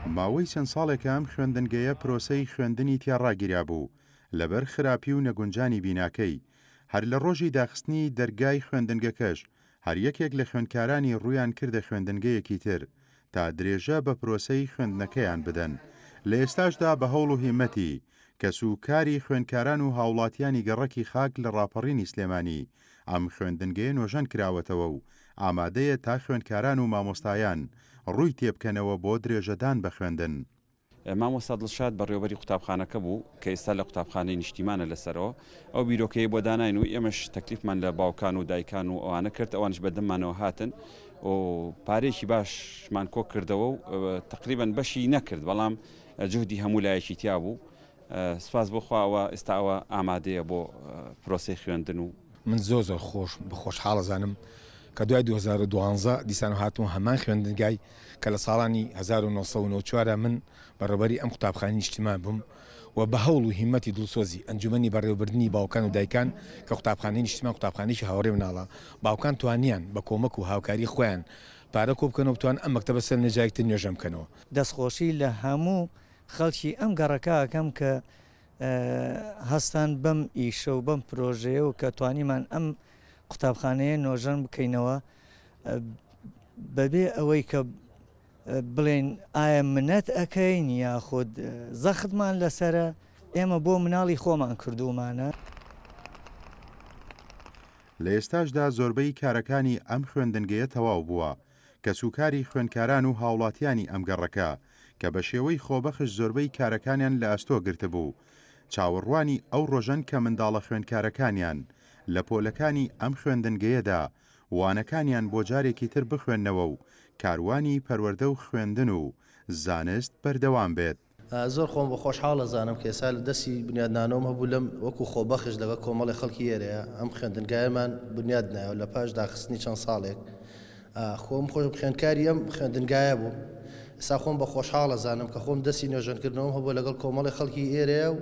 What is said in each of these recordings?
ماوەی چەند ساڵێکە ئەم خوێندنگەیە پرۆسەی خوێندنی تیا ڕاگیرابوو لەبەر خراپی و نەگونجانی بیناکەی، هەر لە ڕۆژی داخستنی دەرگای خوێندنگەکەش هەر یەکێک لە خوێندکارانی ڕوویان کردە خوێندنگەیەکی تر تا درێژە بە پرۆسەی خوێندنەکەیان بدەن لە ئێستاشدا بە هەوڵ و هیمەتی کەس و کاری خوێندکاران و هاوڵاتیانی گەڕەکی خاک لە ڕاپەڕینی سلێمانی ئەم خوێندنگەیە نۆژەن کراوەتەوە و ئامادەیە تا خوێندکاران و مامۆستایان ڕووی تێبکەنەوە بۆ درێژەدان بە خوێندن. مامۆستا دڵشاد بەڕێوەبەری قوتابخانەکە بوو کە ئێستا لە قوتابخانەی نیشتیمانە لەسەرەوە ئەو بیرۆکەیەی بۆ داناین و ئێمەش تەکلیفمان لە باوکان و دایکان و ئەوانە کرد ئەوانیش بە دەممانەوە هاتن و پارەیەکی باشمان کۆ کردەوە و تقریبا بەشی نەکرد بەڵام جوهدی هەموو لایەکی تیا بوو سپاس بۆ خوا ئەوە ئێستا ئەوە ئامادەیە بۆ پرۆسەی خوێندن و. من زۆر زۆر خۆش بە خۆشحاڵ ئەزانم کە دوای 2012 دیسان هاتمەوە هەمان خوێندنگای کە لە ساڵانی 1994 من بەڕێوبەری ئەم قوتابخانەی نیشتیمان بووم و بە هەوڵ و هیمەتی دڵسۆزی ئەنجومەنی بەڕێوەبردنی باوکان و دایکان کە قوتابخانەی نیشتیمان قوتابخانەیەکی هاوڕێ مناڵە باوکان توانیان بە کۆمەک و هاوکاری خۆیان پارە کۆبکەنەوە بتوان ئەم مەکتەبە سەر نەجایەکی تر نوێژەن بکەنەوە. دەستخۆشی لە هەموو خەڵکی ئەم گەڕەکە ئەکەم کە هەستان بەم ئیشە و بەم پرۆژەیە و کە توانیمان ئەم قوتابخانەیە نۆژەن بکەینەوە بەبێ ئەوەی کە بڵێن ئایا منەت ئەکەین یاخود زەختمان لەسرە ئێمە بۆ مناڵی خۆمان کردومانە. لە ئێستاشدا زۆربەی کارەکانی ئەم خوێندنگەیە تەواو بووە، کەسوکاری خوێندکاران و هاوڵاتیانی ئەم گەڕەکە کە بە شێوەی خۆبەخش زۆربەی کارەکانیان لە ئەستۆ گرتبوو، چاوەڕوانی ئەو ڕۆژەن کە منداڵە خوێندکارەکانیان لە پۆلەکانی ئەم خوێندنگەیەدا وانەکانیان بۆ جارێکی تر بخوێننەوە و کاروانی پەروەردە و خوێندن و زانست بەردەوام بێت. زۆر خۆم بە خۆشحاڵ ئەزانم کە ئێستا لە دەستی بنیادنانەوەم هەبوو لەم وەکو خۆبەخش لەگەڵ کۆمەڵی خەڵکی ئێرەیە ئەم خوێندنگایەمان بنیاد نایەوە لە پاش داخستنی چەند ساڵێک خۆم خۆشم خوێندکاری ئەم خوێندنگایە بووم ئێستا خۆم بە خۆشحاڵ ئەزانم کە خۆم دەستی نۆژەنکردنەوەم هەبووە لەگەڵ کۆمەڵی خەڵکی ئێرەیە و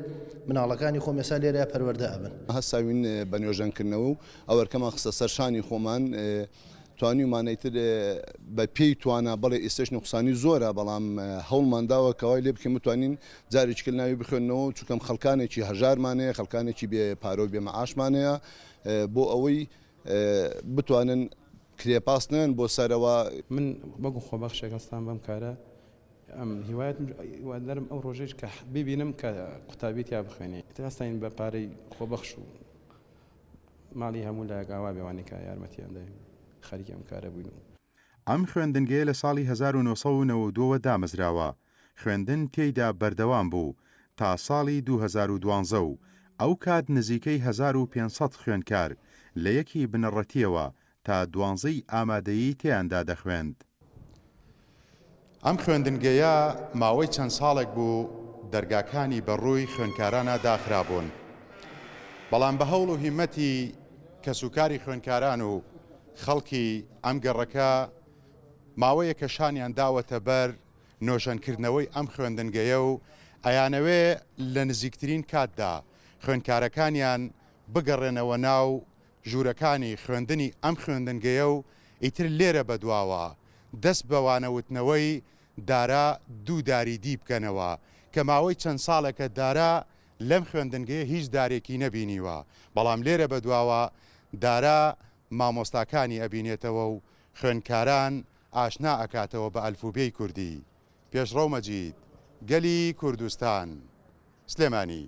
مناڵەکانی خۆم ئێستا لێرەیە پەروەردە ئەبن. هەستاوین بە نۆژەنکردنەوە و ئەو ئەرکەمان خستە سەر شانی خۆمان توانیومانە ئیتر بە پێی توانا بەڵێ ئیستەش نوقسانی زۆرە بەڵام هەوڵمان داوە کە وای لێ بکەین بتوانین جارێکی کە ناوی بخوێنەوە چونکەم خەڵکانێکی هەژارمان هەیە خەڵکانێکی بێ پارە و بێ مەعاشمان هەیە بۆ ئەوەی بتوانن کرێ پاس نەیەن بۆ سەرەوە. من وەکو خۆبەخشێک هەستام بەم کارە ئەم هیوایەتم هیوادارم ئەو ڕۆژەیش کە ببینم کە قوتابی تیا بخوێنێ ئیتر هەستاین بە پارەی خۆبەخش و ماڵی هەموو لایەک ئاوا بێ وانەی کە یارمەتیان داین خەریکی ئەم کارە بووین و. ئەم خوێندنگەیە لە ساڵی 1992 وە دامەزراوە، خوێندن تێیدا بەردەوام بوو تا ساڵی 2012 و ئەو کات نزیکەی 1500 خوێندکار لە یەکی بنەڕەتییەوە تا دوانزەی ئامادەیی تێیاندا دەخوێند. ئەم خوێندنگەیە ماوەی چەند ساڵێک بوو دەرگاکانی بە ڕووی خوێندکارانا داخرابوون، بەڵام بە هەوڵ و هیمەتی کەسوکاری خوێندکاران و خەڵکی ئەم گەڕەکە ماوەیەکە شانیان داوەتە بەر نۆژەنکردنەوەی ئەم خوێندنگەیە و ئەیانەوێ لە نزیکترین کاتدا خوێندکارەکانیان بگەڕێنەوە ناو ژوورەکانی خوێندنی ئەم خوێندنگەیە و ئیتر لێرە بەدواوە دەست بە وانەوتنەوەی دارا دوو داری دی بکەنەوە کە ماوەی چەند ساڵێکە دارا لەم خوێندنگەیە هیچ دارێکی نەبینیوە بەڵام لێرە بەدواوە دارا مامۆستاکانی ئەبینێتەوە و خوێندکاران ئاشنا ئەکاتەوە بە ئەلفوبێی کوردی. پێشڕەو مەجید، گەلی کوردستان، سلێمانی.